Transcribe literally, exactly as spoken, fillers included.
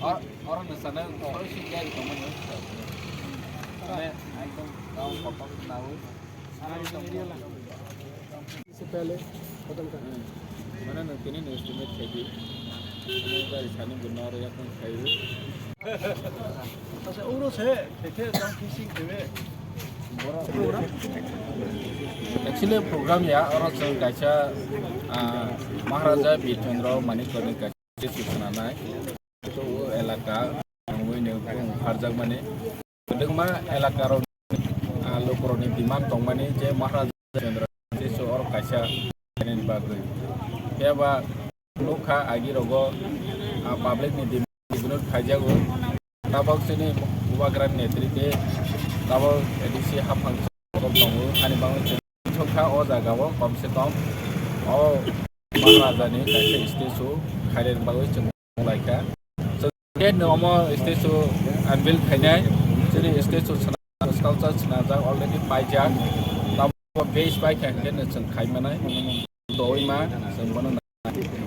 Or, or no sana, or si gari ko mano. Mane, ekdom gaon kotor nawi. Mane nwng tini nwng estimate khaidi. Nwng gari sani bo noro yakung khaio. Actually, program ya, oro chwng kaisa, ah, Maharaja Bir Chandra Manikya ni kaisa statue swnamnai. To o elaka, ang ui ni bung pharjakmani. Kwbangma elaka rok, ah, lukurokni demand tongmani je Maharaja Chandra Sesho oro kaisa khainani bagwi. Phiya ba nukha agi rogo, ah, public ni demand ignore khaijago. Tabok chini Bubagra ni netrite tabok A D C haphang tongo. Ani bagwi chwng sokha o jaga o kom se kom o Maharaja ni kaisa statue khainani bagwi chwng laikha. Chwng khe no omo statue unveil khainai, chini statue swnam, sculpture swnamjak already paijak. Tamo base bai kha hwnkhe no chwng khai manai. Doi ma chwng bono nai.